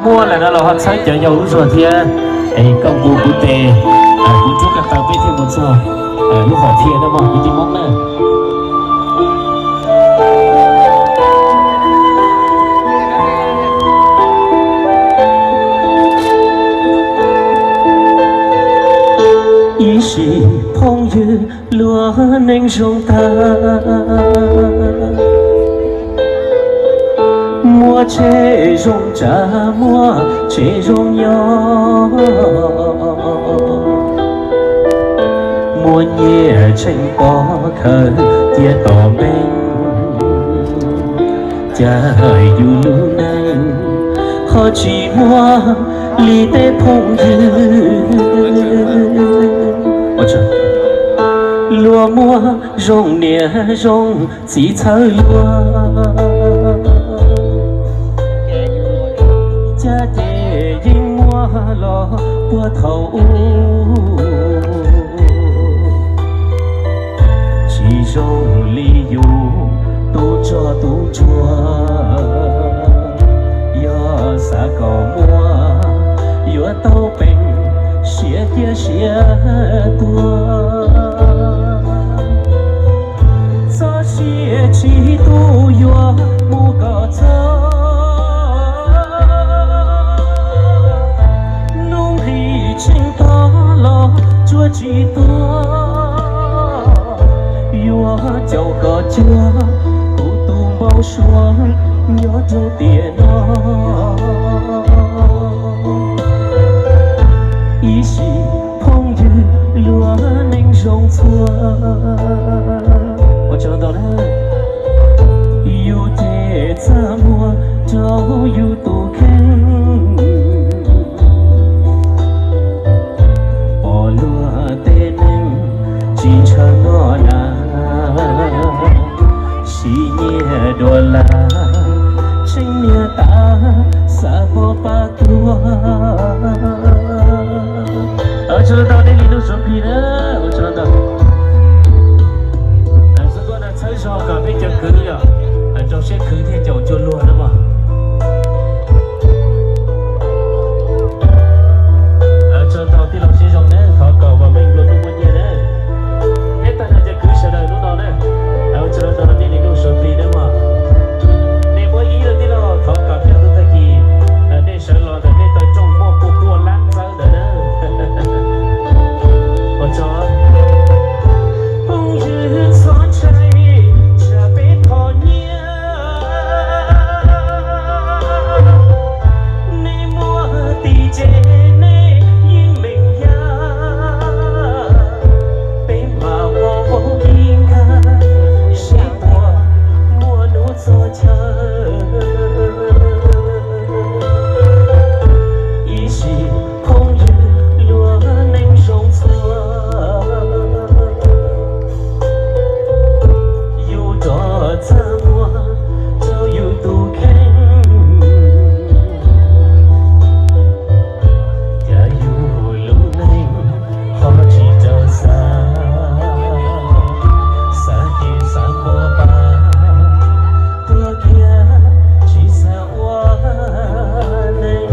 Muaj lawm no los ho txhawb cov yau lub zog thiab. Es koj mus kuv tes, kuv rub ko taw peb thiaj mus txog lub hom thiaj na mog kwv tij Hmoob na. Ib sim phooj ywg luag neej zoo tag, muaj tsheb zoo tsav muaj tsheb zoo nyob, muaj nyiaj tsheej pov khawv tiaj tom npeeb, cas yus lub neej ho tsis muaj li tej phooj ywg. Luag muaj zoo niam zoo txiv txhawb luag, cas ces yeej muaj los puag thaum ub. Tsis zoo li yus tus tsog tus ntsuag, yog xav kom muaj yuav tau peem siav cia siav tuag. Txoj sia tsis tu yuav mus kom txog, hnub nqis tsheej tog los tsuas tsis tuag. Yuav caum kom cuag kuv tus npau suav nyob rau tiam no. Ib sim phooj ywg luag neej zoo txhua, ua tsaug ntau na. Yus ces txaj muag rau yus tus kheej, pom luag tej neeg tsis ntshaw noj na, siv nyiaj dua las, tseeb niag tas xav pov pab tuag. Ua tsaug ntau nej li nug suav plig na, ua tsaug ntau. Xub tuaj na txhawb zog kom peb cov kwv yom, rau siab khwv thiaj caum cuag luag na mog. Ua tsaug ntau tij laug siab zoo na, thov kom vam meej nplua nuj muaj nyiaj na. Peb tag nrho cov kwv sawv daws hnub no na, ua tsaug ntau nej li nug suav plig na mog. Nej muab ib lub tij laug thov kom tag ntu tag kis nej sawv los ntawm nej tau rooj muaj pua pua lab txawb ntawd na. Ua tsaug. Phooj ywg txhob ntshai, tsam peb thov nyiaj, nej muaj tis ces nej yeej meem yaj, peb mam ua ua ib nkag seb puas muaj hnub txog chaw. Ib sim phooj ywg luag neej zoo txhua, yus rov txaj muag rau yus tus kheej, cas yus lub neej ho tsis raws xav, xav ces xav npau pab tuag kiag tsis xav ua neeg.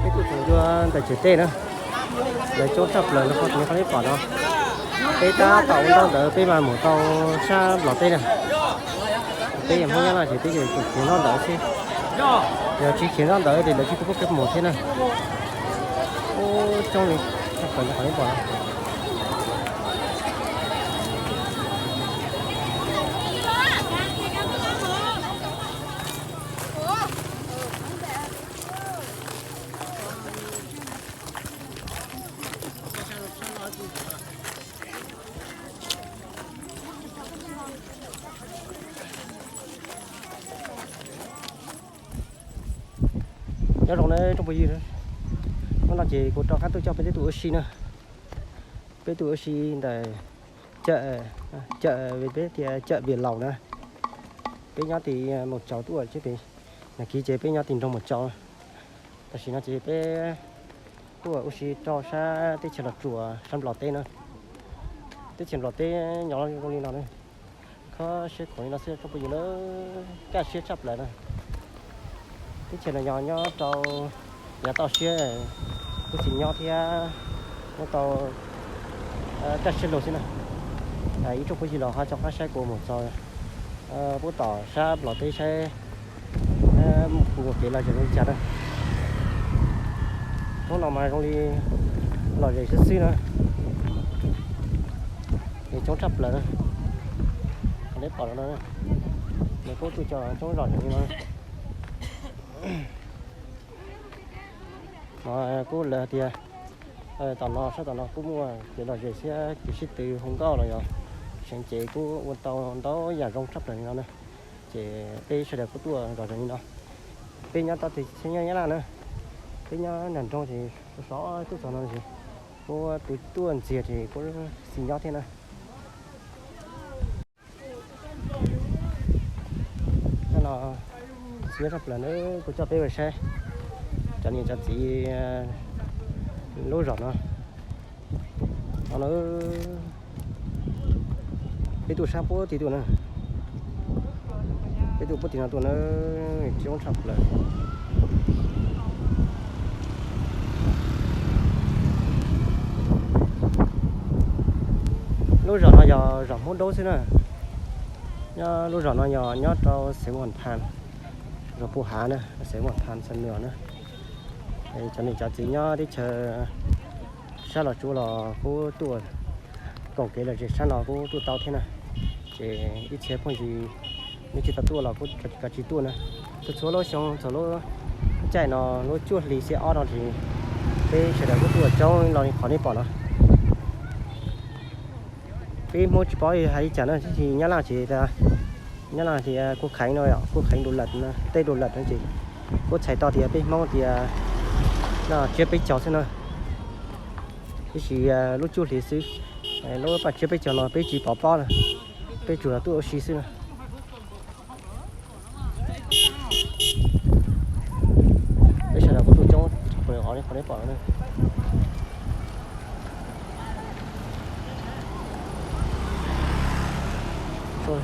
Peb tuaj tseem dua ntawm tsev teb na, lawv coob tshaj plaws no, qhov nej pom no. Peb tab tom ua ntawd peb mas mus tau sab Nplog teb na. Peb yog Hmoob Nyab Laj ces peb yuav tsum khiav noj ntawd xwb. Yog tsis khiav noj ntawd ces lawv tsis pub peb mus thiab na. Ub, coob li, tshaj plaws qhov nej pom no. Nyob zoo nawb tsoom phooj ywg, hnub no ces kuv rov qab tuaj coj peb tib tug ua si na. Peb tug ua si ntawm cawm, cawm peb tias cawm Vias Laus na. Peb nyob tim Mos Tsaus tuaj, peb nag kis ces peb nyob tim nroog Mos Tsaus. Tam sim no ces peb tuaj ua si rau sab teb chaws Los Tsuas sab Nplog teb na. Teb chaws Nplog teb nyob zoo li no na. Kho siab khoom li no xwb tsoom phooj ywg na, kaj siab tshaj plaws na. Teb chaws no yog nyob rau yav toj siab, kuj tsis nyob thiab, nyob tau kaj siab lug xwb na. Ib tsoom phooj ywg los ho rov qab saib kuv mus txog puab tom sab Nplog teb saib kuv ua kev lom zem zoo li cas na. Hnub no mas zoo li lom zem xwb xwb na. Coob tshaj plaws na. Qhov nej pom no, nws kuj tuaj coob zom zaws li no. Kuj lawv hais tias tom no sab tom no kuj muaj kev lom zem thiab kev sib tw hu nkauj los yog seev cev kuj ua tau ntau yam zoo tshaj plaws li no na. Ces peb sawv daws kuj tuaj zom zaws li no. Peb nyob tau txhia nyab Nyab Laj na, peb nyob nram nroog ces sov tuaj txog no ces kuj tus tuaj ntxiag ces kuj xis nyob thiab na. Cov no xis nyob tshaj plaws na, kuv coj peb mus saib cov niam cov txiv lub zos no. No na, peb tuaj sab puag tim tuaj na, peb tuaj puag tim no tuaj na, coob tshaj plaws. Lub zos no yog zos Hmoob Dawb xwb na. Nyob lub zos no yog nyob rau xeev Huam Phas, zos Phu Hav na, xeev Huam Phas xeev Nwa na. Cov niam cov txiv nyob teb chaws sab Los Tsuas los kuj tuaj koom kev lom zem sab no kuj tuaj tau thiab na. Ces ib txhia phooj ywg nej tsis tau tuaj los kuj kav tsij tuaj na. Txhua txhua lub xyoo txog lub caij no lub cuaj hli xiab ob no ces peb sawv daws kuj tuaj coob li qhov nej pom no. Peb Hmoob tsis paub hais li cas na, tab sis Nyab Laj ces, Nyab Laj tias kuj kheev no, kuj kheev dua lawm, tej dua lawm no ces kuj txhais tau tias peb Hmoob tias no tsiab peb caug xwb na. Tab sis lub cuaj hli xwb, lub paj tsiab peb caug no peb tsis pov pob na, peb tsuas tuaj ua si xwb na. Peb sawv daws kuj tuaj coob, qhov nej pom no. Sawv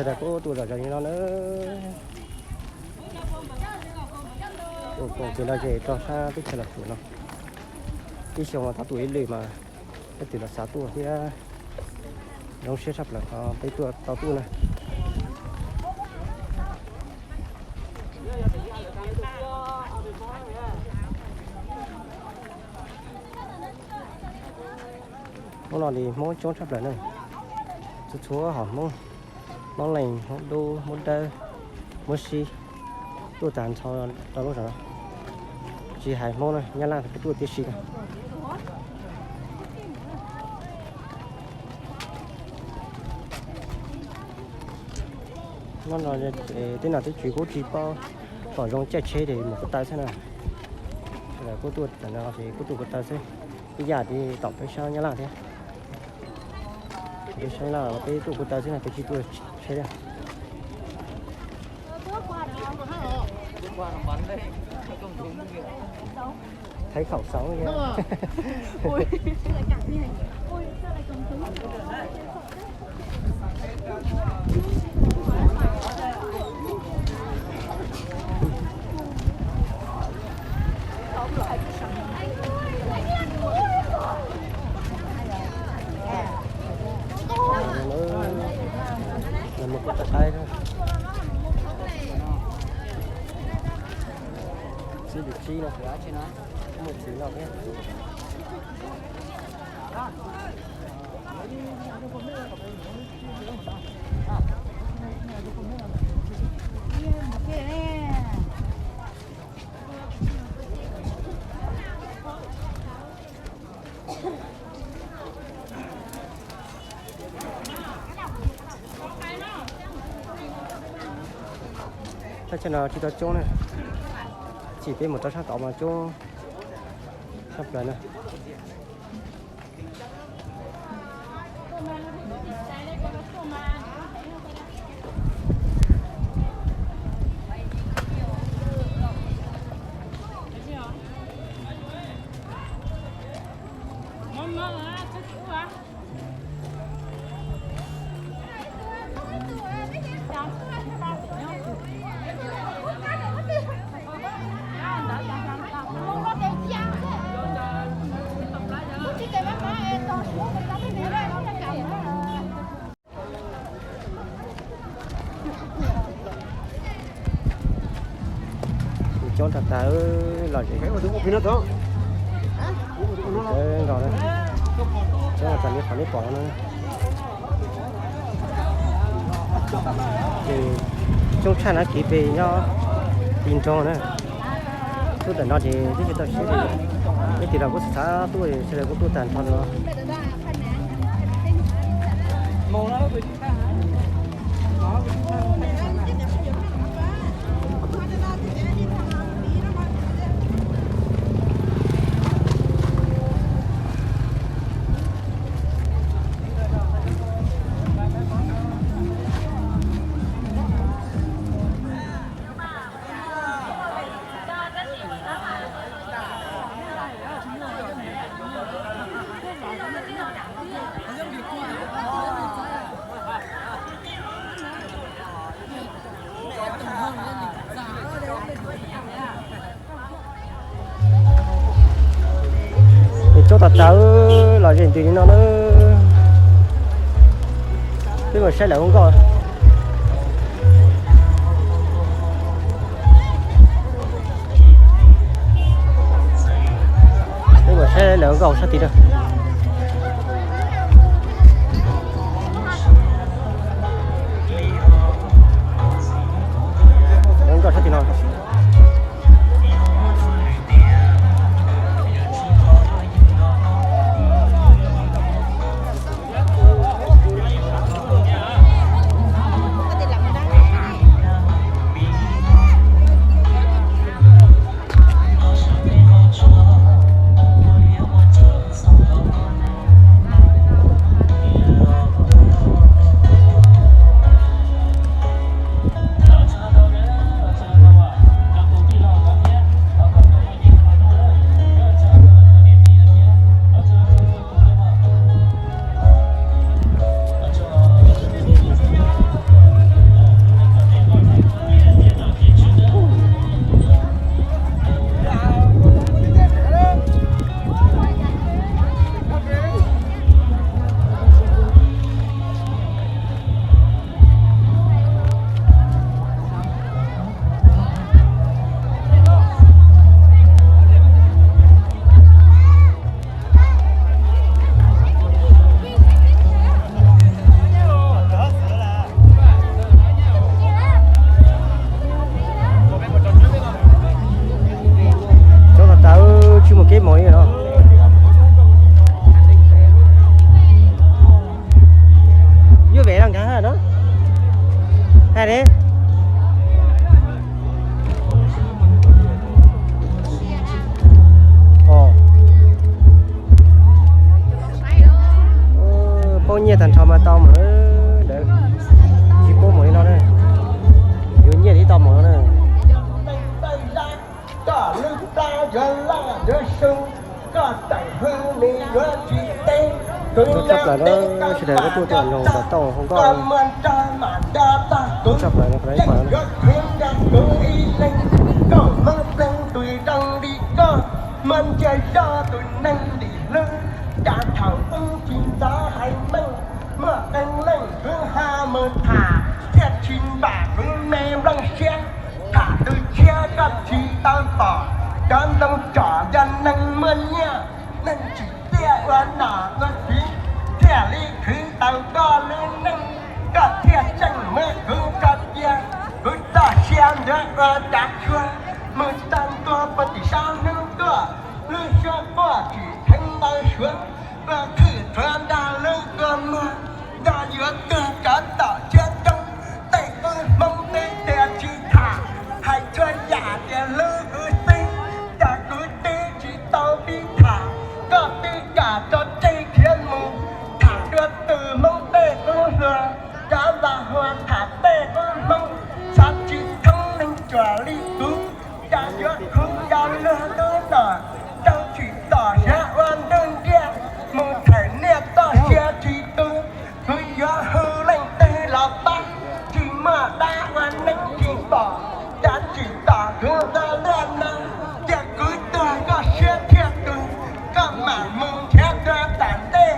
daws kuj tuaj zom zaws li no na. Tuaj koom kev lom zem rau sab teb chaws Los Tsuas no. Ib xyoo no tab tuaj ib lwm mas leej twg los xav tuaj thiab zoo siab tshaj plaws qhov peb tuaj tau tuaj na. Hnub no li Hmoob coob tshaj plaws na, txhua txhua hom Hmoob, Hmoob Leej, Hmoob Dub, Hmoob Dawb, Hmoob Sib, tuaj tag nrho rau lub zos no. Tsis hais Hmoob na, Nyab Laj kuj tuaj tib si na. Hnub no tej nom tej tswv kuj tsis paub pom zoo caij tsheb ces mus ko taw xwb na. Lawv kuj tuaj tam no ces kuj tuaj ko taw xwb, ib yam li tom peb sab Nyab Laj thiab. Peb sab Nyab Laj los peb tuaj ko taw xwb na, peb tsis tuaj tsheb thiab. Thấy khẩu sống kìa. Mus kuv tus qaib xwb, tim tsib no, muaj txiv no thiab. Thaj chaw no tsis tau coob na, tsis peb mus rau sab tod mas coob tshaj plaws na. Coob tag tag los zem. Nkaus na, coob tag li qhov nej pom no. Ces coob tshaj na, kev pem nyob tim nroog na. Tuaj ntawm no ces twb tsis tau siab li. Leej twg los kuj xav xav tuaj, sawv daws kuj tuaj tag nrho no. Coob tas tas los zem ntws li no na. Peb mus saib lawv ua nkauj. Peb mus saib lawv ua nkauj sab tid na. Lawv ua nkauj sab tid no. Cov tawv tsis muaj kev mus li no. Yuav vem los nkag no. Hais li. Paub nyiaj tag nrho mas tau mas lawv tsis paub mus li no na. Yuav nyiaj li tau mus no na. Koj lub plab yuav loj yuav xyoo, koj tawm hwj nws yuav tsis teb. Tus tshaj plaws na, sawv daws kuj tuaj tuaj nrog ntaus tauj hu nkauj. Tshaj plaws no, qhov no ib qho no. Koj Hmoob Pleev tus zoo li koj, muaj ntsia zoj tus neeg dim hlwb, cas thaum ub tsis ntxov hais meej, muaj qee leej kwv ho mus tham thiaj tsis npam kwv me nplooj siab. Tham tus tshiab koj tsis tau pom, cov ntoo tsom yog neeg muaj nyiaj, neeg tsim txiaj ua nom ua tswv, thiaj li khwv tau koj lub neej, koj thiaj tseem muab kuv tso cia. Kuv txoj sia ncuav ua cav tshuaj, mus txog ntua puag tim sab hnub tuaj, lub suab quaj tsim dheev ntau suav, ua thwj thuav nrog lub kua muag, nco yuav tuag cov tom tshiab coob, tej tub Hmoob twb tias tsis tham, hais txhua yam tias hlub kuv xwb, cas kuv twb tsis tau pib tham, koj twb kam tso tseg khiav mus tham dua tus Ua tham tej koob hmoov, xav tsis thoob neeg cuag li kuv, cas yuav khuv yos luag lub no, rau tsim tom xyov ua ntuj ntiaj, mus thawm niaj toj siab tsis tu, kuv yuav hu leej twg los pab, tsis muaj dab ua neeb tsis pom, cas tsim tom kuv nto luaj no, cia kuv tuag koj siab thiaj tu, koj mam mus nrhiav dua tom ntej,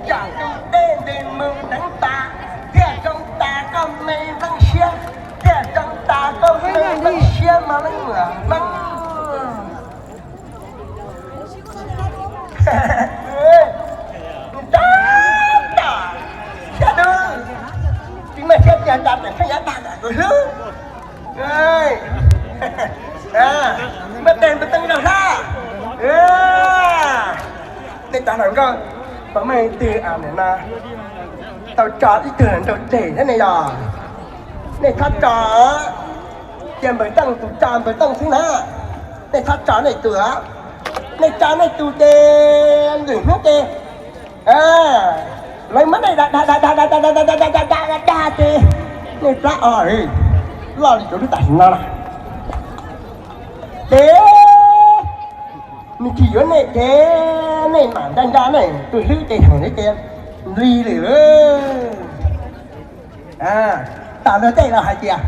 tsam tus dej ntws mus deev tas, thiaj zoo tas koj me leej siab, thiaj zoo tas koj me leej siab mas leej muam Hmoob. Tab tom siab dub, tsis muaj siab tiag cas pem pheej yav tag tus hlub. Muaj tes npawg Teeb Rau Hlab, nej cov hluas nkauj, puas muaj leej twg no tau tso ib tug hluas nraug tseg thiab ne yog? Nej txhob tso, cia npawg Teeb tus tso npawg Teeb xwb na. Nej txhob tso nej tus, nej tso nej tus ces lwm hnub ces lawv muab nej da da da da da da da da da da da da ces nej plab os, loj li cov lub tam sim no na. Ces nws tsis yuav nej ces nej mam nco nco nej tus hlwb ces heev li ces nplig lawm. Tam luag tej los hais tias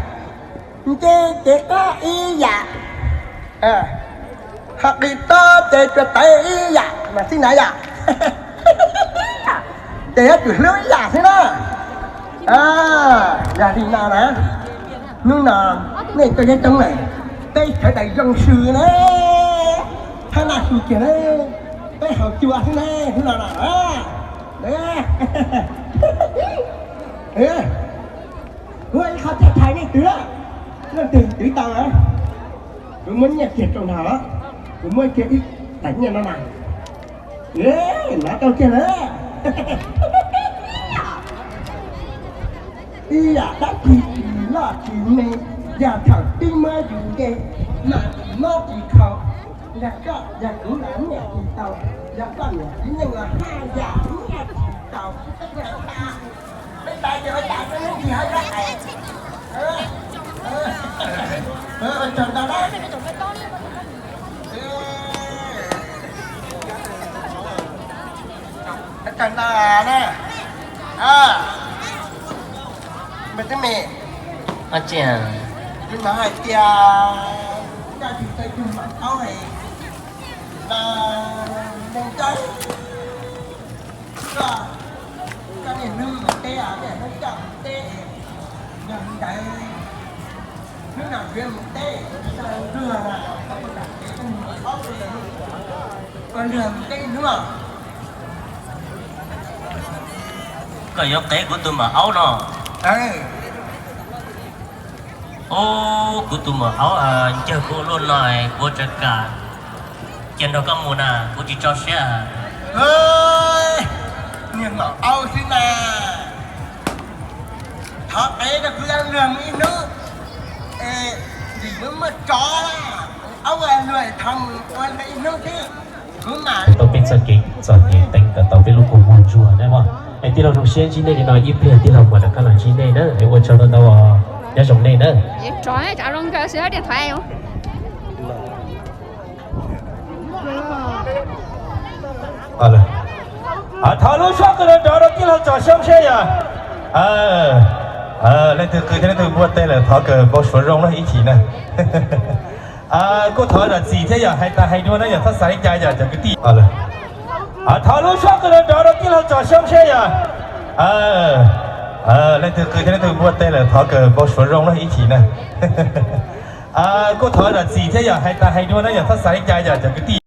nce ces qab ib yam, ho qis tob ces tsuas tawv ib yam mas xij na yom. Ces yuav tsum hlub ib yam xwb na. Yog li no na, hnub no nej tuaj nyob coob lawm, peb sawv daws zoo sw na, thab naj su kiag na, peb haus cua xwb na hnub no na. Kuv ua ib qho txhais thais nej twv, leej twg twv tau na, kuv muab nyiaj kiag rau nrog, kuv muab kiag ib daim nyiaj no na. Nov rau kiag na. Ib yam dab tsi tsis loj tsis me, yog thaum twb muab yus nce, mas tsis mob tsis khaus. Yog koj yog kuv los nyiaj tsis tau, yog koj niam txiv neej los haj yam nyiaj tsis tau. Tawg ntau na. Npawg Teeb Meem, ua tsi, kuv hnov hais tias koj tsis tau ib tug maum aub no, neeg coj, koj, koj niaj hnub mus teb, niaj hnub coj mus teb, yog li ntawd hnub no kuv yuav mus teb, koj nrog kuv mus teb ib hnub. Koj yuav qev kuv tus maum aub no? Ub, kuv tus maum aub ncawg kuv ua luaj no, kuv tsav kam cia nrog koj mus na, kuv tsis tso siab. Niag maum aub xwb na, thov qev rau kuv yuav luag mus ib hnub, es vim kuv muaj tsov, aub ua luag thov mus ua luag ib hnub xwb. Tau peb txoj kev txom nyem teev kom tau peb lub kua muag ntsuag na mog. Es tij laug zoo siab ntsib nej li no, ib pliag tij laug mam rov qab los ntsib nej na, es ua tsaug ntau ntau os, nyob zoo nej na. Thov lub suab qw nrov nrov rau tij laug Tsom Xyoob seb yog. Leej twg qw thiab leej twg npuaj teg lawm thov kawg npau suav zoo na ib chim na. Kuj thov zam txim thiab yog hais tas hais dua na yog txhob xav li cas yog cov kwv tij. Thov lub suab qw nrov nrov rau tij laug Tsom Xyoob seb yog. Leej twg qw thiab leej twg npuaj teg lawm thov kawg npau suav zoo na ib chim na. Kuj thov zam txim thiab yog hais tas hais dua na yog txhob xav li cas yog cov kwv tij.